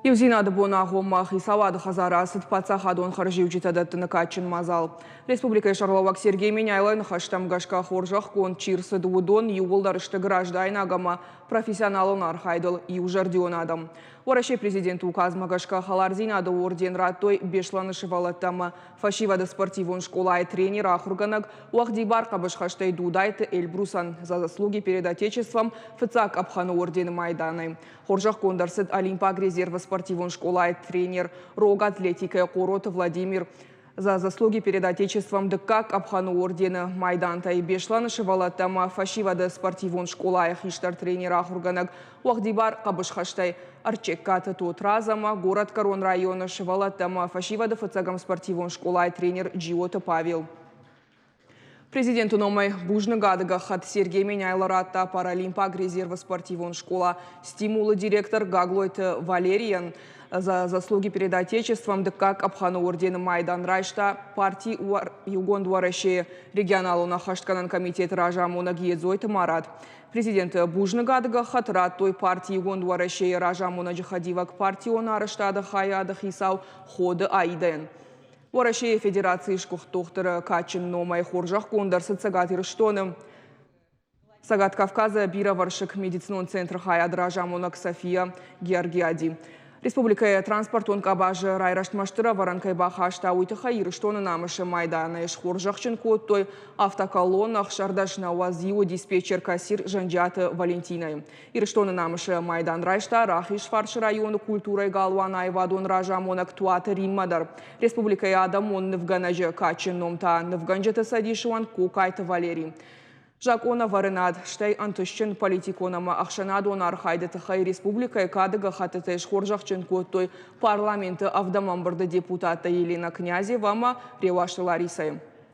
Иудзинады боны агъоммӕ Хицауады хӕдзары ацыд паддзахадон хӕрзиуджытӕ дӕттыны кадджын мадзал. Республикӕйы сӕргълӕууӕг Сергей Меняйлойы ныхӕстӕм гӕсгӕ хорзӕхгонд чи рцыд, уыдон иууылдӕр сты граждайнаг ӕмӕ профессионалон архайдыл иузӕрдион адӕм. Уӕрӕсейы президенты указмӕ гӕсгӕ хӕлардзинады орден радтой Беслӕны сывӕллӕттӕ ӕмӕ фӕсивӕды спортивон скъолайы тренер-ахуыргӕнӕг уӕгъдибар хъӕбысхӕстӕй Дудайты Эльбрусӕн «За заслуги перед Отечеством» фыццаг къӕпхӕны ордены майданӕй. Хорзӕхгонд ӕрцыд Олимпаг резервы спортивон скъолайы тренер рог атлетикӕйы Хъороты Владимир. За заслуги перед Отечеством дыккаг къӕпхӕны ордены майдантӕй Беслӕны сывӕллӕттӕ ӕмӕ фӕсивӕды спортивон скъолайы хистӕр тренер-ахуыргӕнӕг уӕгъдибар хъӕбысхӕстӕй Ӕрчъеккаты Тотрадз ӕмӕ Горӕтгӕрон районы сывӕллӕттӕ ӕмӕ фӕсивӕды фыццӕгӕм спортивон скъолайы тренер Джиоты Павел. Президенты номӕй бузныгады гӕххӕтт Сергей Меняйло радта Паралимпаг резервы спортивон скъола «Стимул»-ы директор Гаглойты Валерийӕн. За заслуги перед Отечеством дыккаг къӕпхӕны ордены майдан райста парти Иугонд Уӕрӕсейы регионалон ӕххӕстгӕнӕн комитеты разамонӕг Едзойты Марат. Президенты бузныгады гӕххӕтт радтой парти Иугонд Уӕрӕсейы разамонӕджы хӕдивӕг партион арӕзтады хайады хицау Ходы Аидӕйӕн. Уӕрӕсейы Федерацийы сгуыхт дохтыры кадджын номӕй хорзӕхгонд ӕрцыд Цӕгат Ирыстоны Цӕгат Кавказы бирӕвӕрсыг медицинон центры хайады разамонӕг София Георгиади. Республикӕйы транспортон къабазы райрӕзтмӕ стыр ӕвӕрӕн кӕй бахаста, уый тыххӕй Ирыстоны намысы майданӕй схорзӕхджын кодтой автоколонна 16 науӕдз иуы диспетчер-кассир Зӕнджиаты Валентинӕйы. Ирыстоны намысы майдан райста Рахизфарсы районы культурӕйы галуан аивадон разамонӕг Туаты Риммӕ дӕр. Республикӕйы адӕмон нывгӕнӕджы кадджын ном та нывгӕнджыты цӕдисы уӕнг Кокайты Валерий. Закъонӕвӕрынад, стӕй ӕнтыстджын политикон ӕмӕ ӕхсӕнадон архайды тыххӕй республикӕйы кады гӕххӕттытӕй схорзӕхджын кодтой парламенты ӕвдӕм ӕмбырды депутаттӕ Елена Князева ӕмӕ Реуазты Ларисӕйы.